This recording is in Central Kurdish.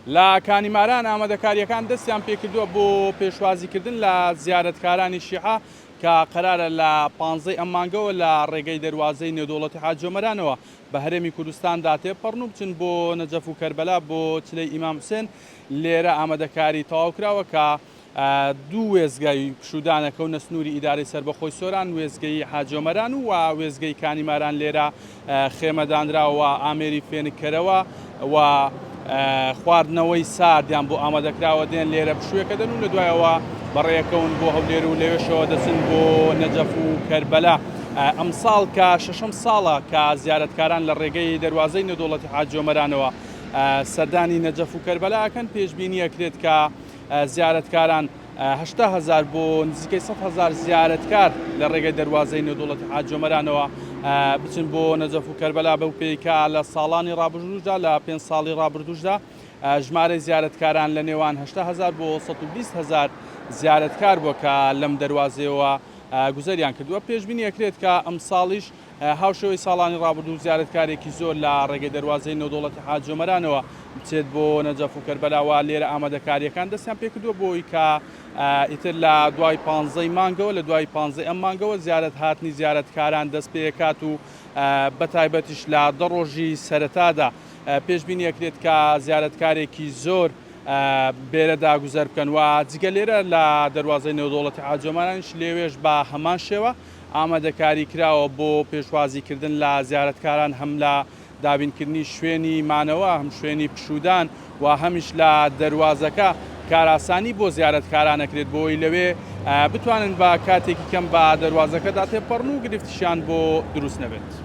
لە کانیماران ئامادەکارییەکان دەستیان پێکردووە بۆ پێشوازیکردن لە زیارەتکارانی شیعە کە قەرارە لە پانزەی ئەم مانگەوە لە ڕێگەی دەروازەی نێودەوڵەتی حاجی ئۆمەرانەوە بە هەرێمی کوردستاندا تێپەڕن و بچن بۆ نەجەف و کەربەلا بۆ چلەی ئیمام حوسێن. لێرە ئامادەکاری تەواوکراوە کە دوو وێستگەی پشوودان ئەکەونە سنووری ئیدارەی سەربەخۆی سۆران، وێستگەی حاجی ئۆمەران و وێستگەی کانی ماران لێرە خێمە دانراوە و ئامێری فێنککەرەوە و خواردنەوەی ساردیان بۆ ئامادەکراوە، دێن لێرە پشوویەکە دەن و لە دوایەوە بەڕێکەون بۆ هەولێر و لەوێشەوە دەچن بۆ نەجەف و کەربەلا. ئەمساڵ کە شەشەم ساڵە کە زیارەتکاران لە ڕێگەی دەروازەی نێودەوڵەتی حاجی ئۆمەرانەوە سەردانی نەجەف و کەربەلا ئەکەن، پێشبینی ئەکرێت کە زیارەتکاران 80 هەزار بۆ نزیکەی 100 هەزار زیارەتکار لە ڕێگەی دەروازەی نێودەوڵەتی حاجی ئۆمەرانەوە بچن بۆ نەجەف و کەربەلا بەو پێی کە لە ساڵانی ڕابردووشدا لە پێنج ساڵی ڕابردووشدا ژمارەی زیارەتکاران لە نێوان 80 هەزار بۆ 120 هەزار زیارەتکار بووە کە لەم دەروازەیەوە گوزەریان کردووە. پێشبینی ئەکرێت کە ئەمساڵیش هاوشێوەی ساڵانی ڕابردوو زیارەتکارێکی زۆر لە ڕێگەی دەروازەی نێودەوڵەتی حاجی ئۆمەرانەوە بچێت بۆ نەجەف و کەربەلا و لێرە ئامادەکارییەکان دەستیان پێکردووە بۆ ئەوەی کە ئیتر لە دوای پانزەی مانگەوە لە دوای پانزەی ئەم مانگەوە زیارەت هاتنی زیارەتکاران دەست پێکات و بەتایبەتیش لە 10 ڕۆژی سەرەتادا پێشبینی ئەکرێت کە زیارەتکارێکی زۆر بێرەدا گوزەر بکەن و جگە لێرە لە دەروازەی نێودەوڵەتی حاجی ئۆمەرانیش لێوێش بە هەمان شێوە ئامادەکاری کراوە بۆ پێشوازیکردن لە زیارەتکاران هەم لە دابینکردنی شوێنی مانەوە هەم شوێنی پشوودان و هەمیش لە دەروازەکە کارئاسانی بۆ زیارەتکاران ئەکرێت بۆی لەوێ بتوانن بە کاتێکی کەم بە دەروازەکەدا تێپەڕن و گرفتیشیان بۆ دروست نەبێت.